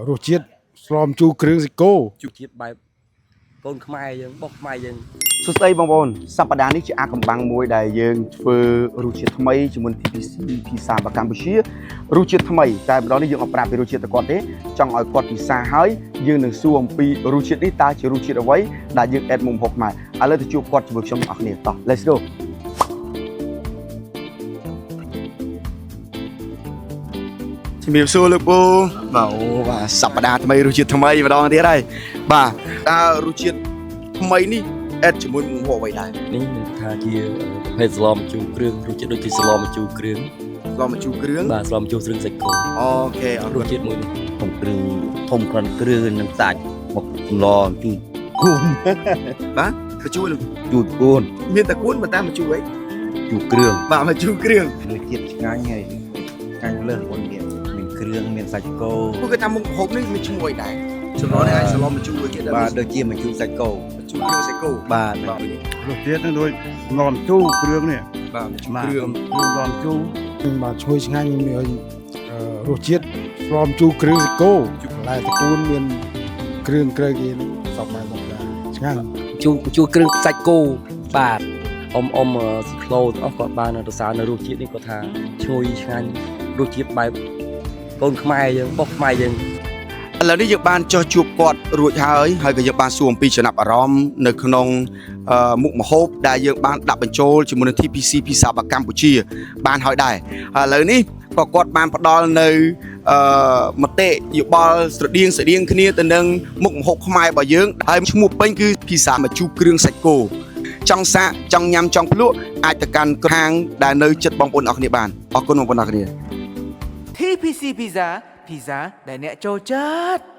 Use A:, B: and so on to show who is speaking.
A: រសជាតិស្លម្ជូរគ្រឿងសាច់គោ
B: ជាតិបែបកូនខ្មែរយើងបុកខ្មែរយើង។
C: សួស្តីបងប្អូនសប្តាហ៍នេះជាអាកំបាំងមួយដែលយើងធ្វើរសជាតិថ្មីជាមួយ TPC Pizza របស់កម្ពុជារសជាតិថ្មីតែម្ដងនេះយើងអត់ប្រាប់ពីរសជាតិទៅគាត់ទេចង់ឲ្យគាត់ពិសាហើយយើងនឹងសួរអំពីរសជាតិនេះតើជារសជាតិអ្វីដែលយើង add មុខម្ហូបខ្មែរឥឡូវទៅជួបគាត់ជាមួយខ្ញុំទាំងអស់គ្នាតោះ Let's go។ ជំរាបសួរលោកពូបាទអូបាទសប្តាហ៍ថ្មីរសជាតិថ្មីម្ដងទៀតហើយបាទតើរសជាតិថ្មីនេះ add ជាមួយមុខម្ហូបអ្វីដែរ?
B: នេះនឹងថាជាប្រភេទស្លម្ជូរគ្រឿងរសជាតិដូចជាស្លម្ជូរគ្រឿង
C: ស្លម្ជូរគ្រឿង។
B: បាទស្លម្ជូរគ្រឿងសាច់គោ។
C: OK អរ
B: រ
C: គុណ
B: សជាតិមួយនេះ
D: ធំគ្រឿងធំក្លិនគ្រឿងនឹងសាច់មកសម្លជូរគូន
C: បាទម្ជូរលោក
D: ជូរគូន
C: មានតែគួនប៉ុន្តែម្ជូរអី
D: ជូរគ្រឿង
C: បាទម្ជូរគ្រឿង។
E: រសជាតិឆ្ងាញ់ហើយឆ្ងាញ់លើសមុនទៀតមានគ្រឿងមានសាច់គោ
C: ពួកគេថាមុខម្ហូបនេះមានឈ្មោះអីដែរសម្លនេះអាចសម្លម្ជូរអីគេដែរ?
E: បាទដូចជាម្ជូរសាច់គោ
C: ម្ជូរគ្រឿងសាច់គោ។
E: បាទ។
C: បាទ។
F: រសជាតិហ្នឹងដូចងំជូរគ្រឿងនេះ
C: បាទម្ជូរ
F: បាទ
C: គ្រឿង
F: គ្រឿងងំជូរ
A: បាទឈ្ងុយឆ្ងាញ់មានរសជាតិស្លម្ជូរគ្រឿងសាច់គោបន្លែតកូនមានគ្រឿងក្រៅគេហ្នឹងសពបែបសពយ៉ាងឆ្ងាញ់។
B: ជូរជូរគ្រឿងសាច់គោបាទអ៊ំអ៊ំស៊ីក្លូទាំងអស់គាត់បានរសារនៅរសជាតិនេះគាត់ថាឈ្ងុយឆ្ងាញ់រសជាតិបែបកូនខ្មែរយើងបុកខ្មែរយើង។
C: ឥឡូវនេះយើងបានចោះជួបគាត់រួចហើយហើយក៏យើងបានសួរអំពីចំណាប់អារម្មណ៍នៅក្នុងមុខម្ហូបដែលយើងបានដាក់បញ្ចូលជាមួយនឹង TPC Pizza របស់កម្ពុជា បានហើយដែរហើយឥឡូវនេះក៏គាត់បានផ្ដល់នៅមតិយោបល់ស្រដៀងស្រដៀងគ្នាទៅនឹងមុខម្ហូបខ្មែររបស់យើងហើយឈ្មោះពេញគឺ Pizza ម្ជូរគ្រឿងសាច់គោចង់សាកចង់ញ៉ាំចង់ភ្លក់អាចទៅកាន់ហាងដែលនៅជិតបងប្អូនអរគ្នាបានអរគុណបងប្អូនអរគ្នា។
G: TPC Pizza Pizza ដែលអ្នកចូលចិត្ត។